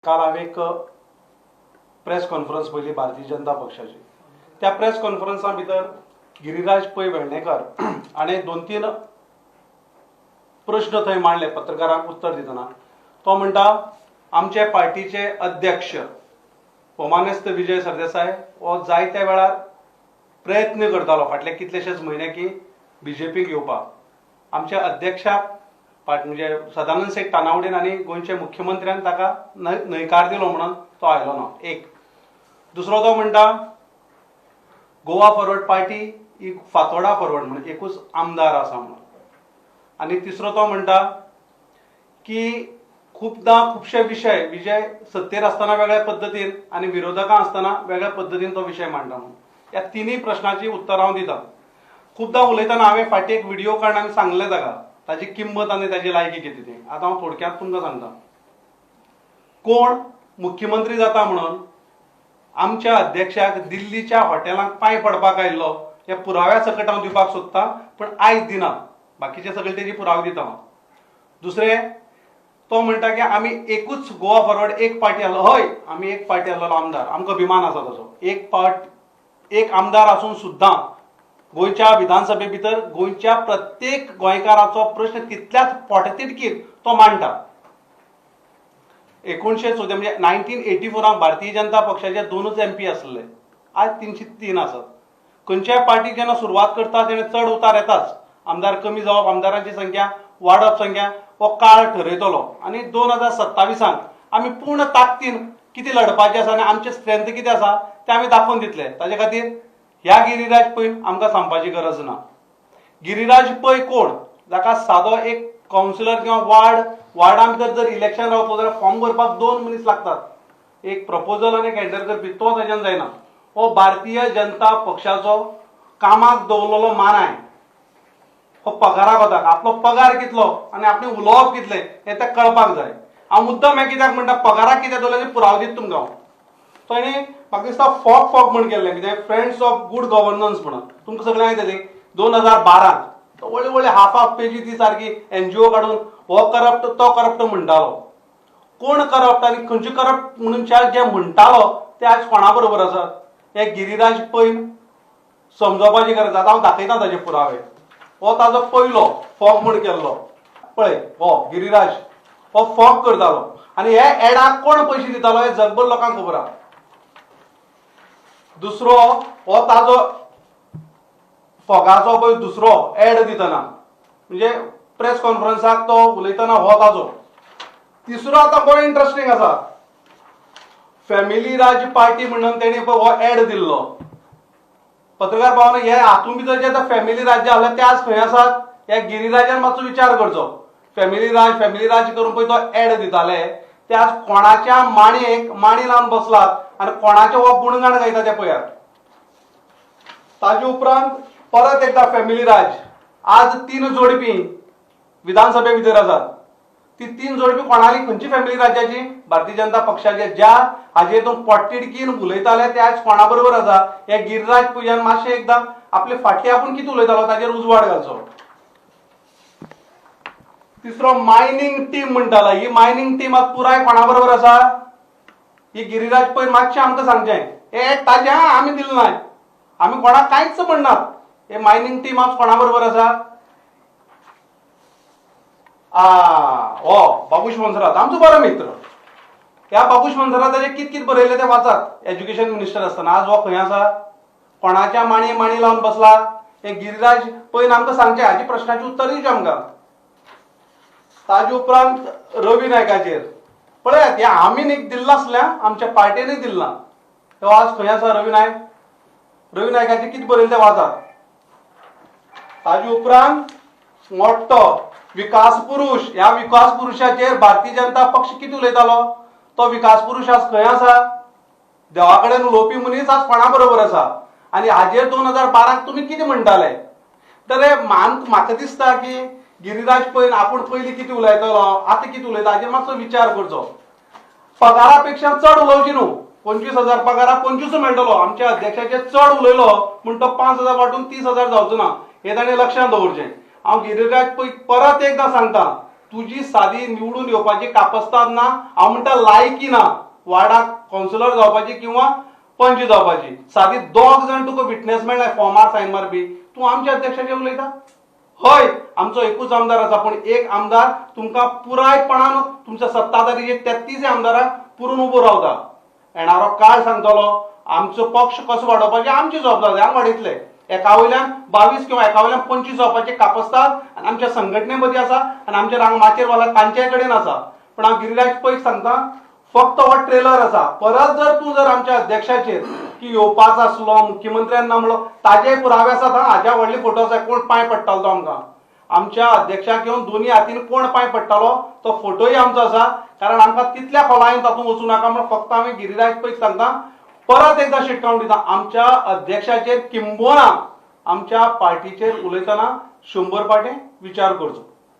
काल हांवें एक प्रेस कॉन्फरन्स पळयली भारतीय जनता पक्षाची. त्या प्रेस कॉन्फरन्सा भितर गिरिराज पै वेर्णेकर हाणें दोन तीन प्रश्न थंय मांडले पत्रकारांक उत्तर दितना. तो म्हणटा, आमचे पार्टीचे अध्यक्ष भोवमानेस्त विजय सरदेसाय हो जायत्या वेळार प्रयत्न करतालो फाटले कितलेशेच म्हयने की बीजेपीक येवपाक. आमच्या अध्यक्षाक म्हणजे सदानंद सेठ तानावडेन आनी गोंयच्या मुख्यमंत्र्यान ताका न्हयकार दिलो म्हणून तो आयलो ना. एक दुसरो तो म्हणटा, गोवा फॉरवर्ड पार्टी ही फातोडा फॉरवर्ड म्हणून एकूच आमदार आसा म्हणून. आनी तिसरो तो म्हणटा की खुबदां खुबशे विशय विजय सत्तेर आसतना वेगळ्या पद्दतीन आनी विरोधकां आसतना वेगळ्या पद्दतीन तो विशय मांडटा म्हणून. ह्या तिनूय प्रश्नाची उत्तरां हांव दितां. खुबदां उलयतना हांवें फाटीं एक व्हिडिओ काडून आमी सांगलें ताका ताजी किंमत आनी ताजी लायकी कितें ती. आतां हांव थोडक्यांत तुमकां सांगता, कोण मुख्यमंत्री जाता म्हणून आमच्या अध्यक्षाक दिल्लीच्या हॉटेलांत पांय पडपाक आयिल्लो हे पुराव्या सकट हांव दिवपाक सोदतां, पूण आयज दिना, बाकीचे सगळे तेजी पुरावे दिता हांव. दुसरें तो म्हणटा की आमी एकूच गोवा फॉरवर्ड एक पार्टी आसलो. हय, आमी एक पार्टी आसलेलो आमदार, आमकां अभिमान आसा ताचो. एक पार्ट एक आमदार आसून सुद्दां गोंयच्या विधानसभे भितर गोंयच्या प्रत्येक गोंयकाराचो प्रश्न तितल्याच पोटतिडकीन तो मांडटा. 1914 म्हणजे 1984 भारतीय जनता पक्षाचे दोनूच एमपी आसले, आज 303 आसात. खंयच्याय पार्टी जेन्ना सुरवात करता तेणें चड उतार येताच. आमदार कमी जावप, आमदारांची संख्या वाडप, संख्या हो काळ ठरयतलो. आनी 2027 आमी पूर्ण ताकदीन कितें लढपाचें आसा आनी आमचें स्ट्रेंथ कितें आसा तें आमी दाखोवन दितले. ताजे खातीर ह्या गिरिराज पैन आमकां सांगपाची गरज ना. गिरिराज पै कोण, जाका सादो एक कावन्सिलर किंवा वार्डा भितर जर इलेक्शन रावतलो जाल्यार फॉर्म भरपाक 2 मनीस लागतात, एक प्रपोजल आनी एक हँडल करपी, तो ताज्यान जायना. हो भारतीय जनता पक्षाचो कामाक दवरलेलो मानाय, हो पगाराक वता. आपलो पगार कितलो आनी आपणें उलोवप कितलें हें तें कळपाक जाय. हांव मुद्दम हें कित्याक म्हणटा, पगाराक कित्याक दवरलें पुरावो दिता तुमकां हांव. ताणें म्हाका दिसता फॉग फॉग म्हण केल्लें कितें, फ्रेंड्स ऑफ गूड गव्हर्नन्स म्हणून, तुमकां सगळ्यांक येतली. 2012 व्हडली व्हडली हाफ हाफ पेजी ती सारकी एनजीओ काडून हो करप्ट तो करप्ट म्हणटालो. कोण करप्ट आनी खंयचे करप्ट म्हणून जे म्हणटालो ते आज कोणा बरोबर आसात हे गिरिराज पैन समजोवपाची गरज. आतां हांव दाखयता ताजे पुरावे. हो ताजो पयलो फॉग म्हण केल्लो पळय, हो गिरिराज हो फॉग करतालो आनी हे एडाक कोण पयशे दितालो हे जगभर लोकांक खबर आहा. दुसरो हो ताजो फोगाचो पळय दुसरो एड दितना म्हणजे प्रेस कॉन्फरन्साक तो उलयतना हो ताजो. तिसरो आतां बरो इंट्रस्टींग आसा, फॅमिली राज पार्टी म्हणून तेणी पळय हो एड दिल्लो. पत्रकार भावानो, हे हातूंत भितर जे आतां फॅमिली राज्य आसले ते आज खंय आसात ह्या गिरिराजान मातसो विचार करचो. फॅमिली राज फॅमिली राज करून पळय तो एड दिताले ते आज कोणाच्या माणयेक माणी लावन बसलात आनी कोणाचे हो गुणगाण गायता ते पळयात. ताजे उपरांत परत एकदा फॅमिली राज, आज 3 जोडपी विधानसभे भितर आसात. ती 3 जोडपी कोणाली, खंयची फॅमिली राज्याची? भारतीय जनता पक्षाचे. ज्या हाजे हितून पोटतिडकीन उलयताले ते आज कोणा बरोबर आसा हे गिरिराज पुजान मातशें एकदां आपले फाटली आपूण कितें उलयतालो ताजेर उजवाड घालचो. तिसरो मायनींग टीम म्हणटालो, ही मायनींग टीम आज पुराय कोणा बरोबर आसा ही गिरिराज पै मातशें आमकां सांगचें. हे ताजें आमी दिलें ना, आमी कोणाक कांयच म्हणनात. हे मायनींग टीम आज कोणा बरोबर आसा? हो बाबूश मोन्सेरात आमचो बरो मित्र. ह्या बाबूश मोन्सेराताचें कित कित बरयलें तें वाचात. एज्युकेशन मिनिस्टर आसतना आज हो खंय आसा, कोणाच्या माणये माणी लावन बसला हे गिरिराज पैन आमकां सांगचें. हाजी प्रश्नाचें उत्तर दिवचें आमकां. ताजे उपरांत रवी नायकाचेर पळयात, हे आमी न्ही दिल्लें नासलें, आमच्या पार्टेनूय दिल्लें ना. तो आज खंय आसा रवी नायक? रवी नायकाचें कितें बरयलें तें वाचात. ताजे उपरांत मोठो विकास पुरुष, ह्या विकास पुरुषाचेर भारतीय जनता पक्ष कितें उलयतालो, तो विकास पुरुष आज खंय आसा? देवा कडेन उलोवपी मनीस आज कोणा बरोबर आसा? आनी हाजेर 2012 तुमी कितें म्हणटाले? तर हे म्हाका दिसता की गिरिराज पैन आपूण पयलीं कितें उलयतलो आतां कितें उलयता हाजेर मातसो विचार करचो. पगारा पेक्षा चड उलोवची न्हू. 25,000 पगारा 25 मेळटलो, आमच्या अध्यक्षाचेर चड उलयलो म्हूण तो 5,000 वांटून 30,000 जावचो ना, हे ताणें लक्षांत दवरचें. हांव गिरिराज पै परत एकदां सांगता, तुजी सादी निवडून येवपाची कापस्ताद ना. हांव म्हणटा लायकी ना वार्डाक कावन्सिलर जावपाची किंवा पंच जावपाची. सादी दोग जाण तुका विटनेस मेळ्ळा फॉर्मार सायन मारपी, तूं आमच्या अध्यक्षाचेर उलयता? हय, आमचो एकूच आमदार आसा, पूण एक आमदार तुमकां पुरायपणान तुमच्या सत्ताधारी 33 आमदारांक पुरून उबो रावता. येणारो काळ सांगतलो आमचो पक्ष कसो वाडोवपाची आमची जबाबदारी. आमी वाडयतले. एका वयल्यान 22 किंवा एका वयल्यान 25 जावपाची कापस्ताद आनी आमच्या संघटने मदीं आसा आनी आमच्या रांग माचयेर वाला तांच्याय कडेन आसा. पण हांव गिरिराज पैक सांगता, फक्त हो ट्रेलर आसा. परत जर तूं जर आमच्या अध्यक्षाचेर की येवपाचो आसलो मुख्यमंत्र्यान ना म्हणलो, ताजे पुरावे आसात. हा, हाज्या व्हडले फोटो आसा, कोण पांय पडटालो तो आमकां. आमच्या अध्यक्षाक येवन दोनी हातीन कोण पांय पडटालो तो फोटोय आमचो आसा. कारण आमकां तितल्या खोलायेन तातूंत वचूं नाका म्हण फक्त हांवें गिरिराज पैक सांगता, परत एकदा शिटकावण दिता, आमच्या अध्यक्षाचेर किंबोना आमच्या पार्टीचेर उलयतना 100 पाटे विचार करचो.